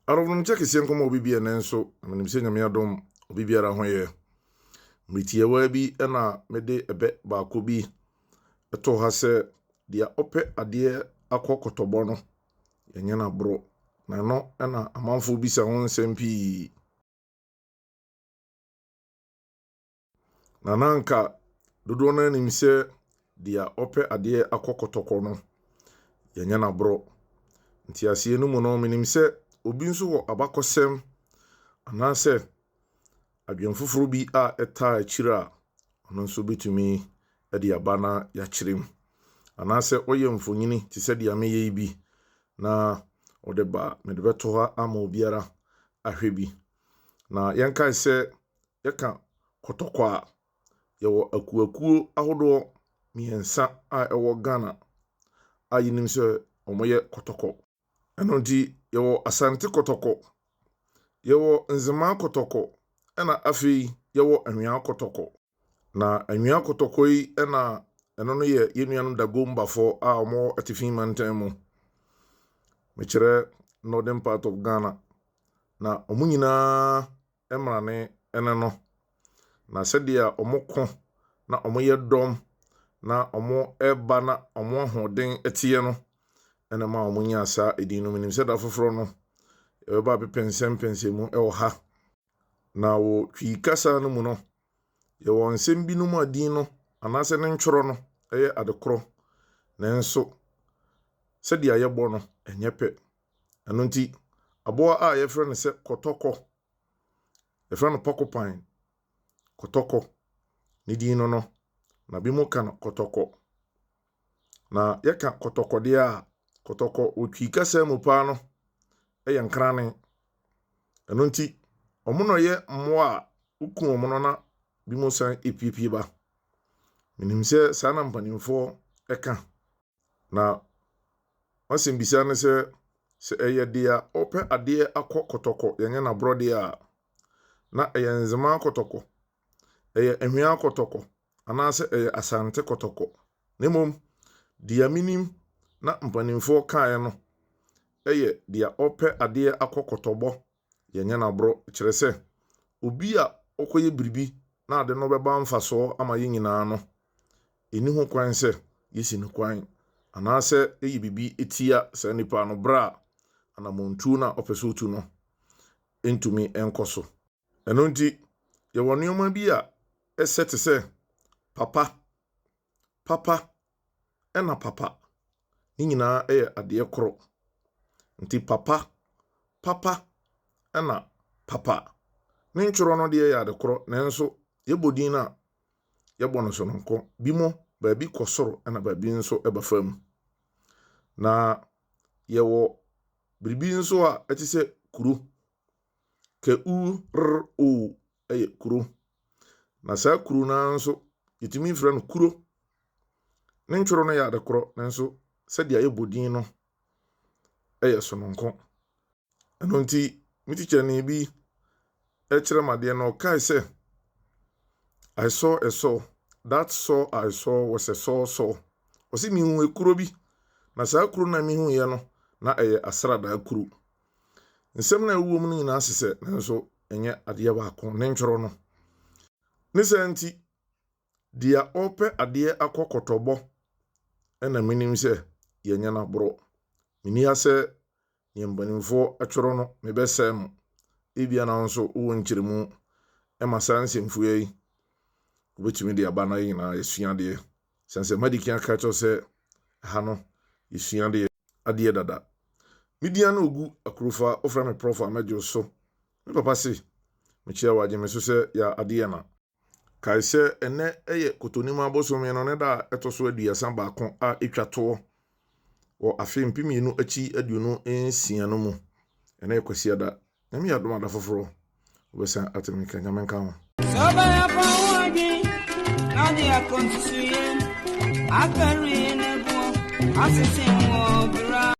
Adɔfonom kyɛ kɛseɛ nkɔma obi bi ɛnɛ nso, na menim sɛ Nyame adom obi biara ho yɛ. Mmere tiawa bi na mede ɛbɛ baako bi too ha sɛ deɛ ɔpɛ adeɛ akɔ kɔtɔbɔ no, yɛnyɛ no aboro. Na ɛno na amanfoɔ bisa ho nsɛm pii. Na na anka dodoɔ no ara nim sɛ deɛ ɔpɛ adeɛ akɔ kɔtɔkɔ no, yɛnyɛ no aborɔ. Nteaseɛ no mu no, menim sɛ obi nso wɔ abakɔsɛm anaasɛ adwene foforɔ bi a ɛtaa akyire a, ɔno nso bɛtumi de aba na yɛakyerɛ mu. Anaasɛ ɔyɛ mfonini te sɛ deɛ meyɛ yi bi na ɔde ba a, mede bɛto hɔ ama obiara ahwɛ bi. Na yɛnkae sɛ yɛka kɔtɔkɔ a, yɛwɔ akuakuo ahodoɔ mmiɛnsa a ɛwɔ Ghana a yɛnim sɛ wɔyɛ kɔtɔkɔ. Ɛno nti yɛwɔ Asante kɔtɔkɔ, yɛwɔ Nzema kɔtɔkɔ, ɛna afei yɛwɔ Anwea kɔtɔkɔ. Na Anwea kɔtɔkɔ yi na ɛno no yɛ yɛn nuanom Dagombafoɔ a wɔwɔ Atifi mantam mu. Mekyerɛ Northern part of Ghana. Na wɔn nyinaa mmrane ne no. Na sɛdeɛ wɔko na wɔyɛ dɔm na wɔba na wɔn ahoɔden teɛ no na ɛma wɔnyaa saa edin no. Menim sɛ da foforɔ no, yɛbɛba abɛpɛnsɛmpɛnsɛn mu wɔ ha. Na wɔ Twi kasa no mu no, yɛwɔ nsɛm binom a din no anaasɛ ne ntwerɛ no yɛ adekorɔ, nanso sɛdeɛ yɛbɔ no, ɛnyɛ pɛ. Ɛno nti, aboa a yɛfrɛ no sɛ kɔtɔkɔ, yɛfrɛ no porcupine, kɔtɔkɔ, ne din no no, na binom ka no kɔtɔkɔ. Na yɛka kɔtɔkɔ deɛ a, kɔtɔkɔ wɔ Twi kasa mu paa no yɛ nkrane. Ɛno nti, wɔn na wɔyɛ mmoa a woku wɔn no na binom san piepie ba. Menim sɛ saa na mpanimfoɔ ka. Na m'asɛmbisa ne sɛ, sɛ ɛyɛ deɛ ɔpɛ adeɛ akɔ kɔtɔkɔ yɛnyɛ no aborɔ deɛ a, na ɛyɛ Nzema kɔtɔkɔ, ɛyɛ Anhwea kɔtɔkɔ, anaasɛ ɛyɛ Asante kɔtɔkɔ? Na mmom, deɛ menim na mpanimfoɔ kaeɛ no yɛ deɛ ɔpɛ adeɛ akɔ kɔtɔbɔ yɛnyɛ no aborɔ, kyerɛ sɛ, obi a ɔkɔyɛ biribi na ade no bɛba mfasoɔ ama yɛn nyinaa no, ɛnni ho kwan sɛ yɛsi no kwan anaasɛ yɛyɛ biribi tia saa nipa no berɛ a anammɔntuo no a ɔpɛ sɛ ɔtu no ntumi nkɔ so. Ɛno nti, yɛwɔ nneɛma bi a ɛsɛ te sɛ papa, papa, ɛna papa. Ne nyinaa yɛ adeɛ korɔ. Nti papa, papa, ɛna papa. Ne ntwerɛ no deɛ yɛ ade korɔ, nanso yɛbɔ din no a, yɛbɔ no sononko. Bi mo, baabi kɔ soro ɛna baabi nso ba fam. Na yɛwɔ biribi nso a ɛte sɛ kuro. K-u-r-o yɛ kuro. Na saa kuro no ara nso, yɛtumi frɛ no kuro. Ne ntwerɛ no yɛ adekorɔ, nanso sɛdeɛ yɛbɔ din no yɛ sononko. Ɛno nti, me tikyani bi kyerɛ me adeɛ no, ɔkae sɛ, I saw a saw. That saw I saw was a saw saw. Ɔse mehu ekuro bi, na saa kuro no a mehuiɛ no, na ɛyɛ asradaa kuro. Nsɛm no a ɛwowɔ mu no nyinaa sesɛ, nanso ɛnyɛ adeɛ baako ne ntwerɛ no. Ne saa nti, deɛ ɔrepɛ adeɛ akɔ kɔtɔbɔ na menim sɛ yɛnyɛ no aborɔ. Menni ha sɛ deɛ mpanimfoɔ atwerɛ no mebɛsɛe no. Ebia na wo nso wowɔ nkyerɛmu ma saa nsɛmfua yi. Wobɛtumi de aba na yɛn nyinaa yɛasua adeɛ. Sane sɛ madi kan aka akyerɛ wo sɛ ɛha no yɛsua adeɛ. Adeɛ dada. Me din ano ogu akurofa wofrɛ me prɔfo a mɛgye wo so. Me papa se mekyia wo agye me so sɛ ya adeɛ na. Kae sɛ ɛnnɛ yɛ Kotonimaa bosome no ne da a ɛtɔ so 31 a ɛtwa toɔ wɔ afe mpemienu akyi 26 no mu. Ɛnnɛ yɛ Kwasiada. Nyame yɛ adom a da foforɔ wobɛsan ate me nka. Nyame nka ho. Sɛ ɔbɛyɛ fa wo adwen na ɔde akɔ nsusuiɛ akari ne boɔ asese wɔ berɛ.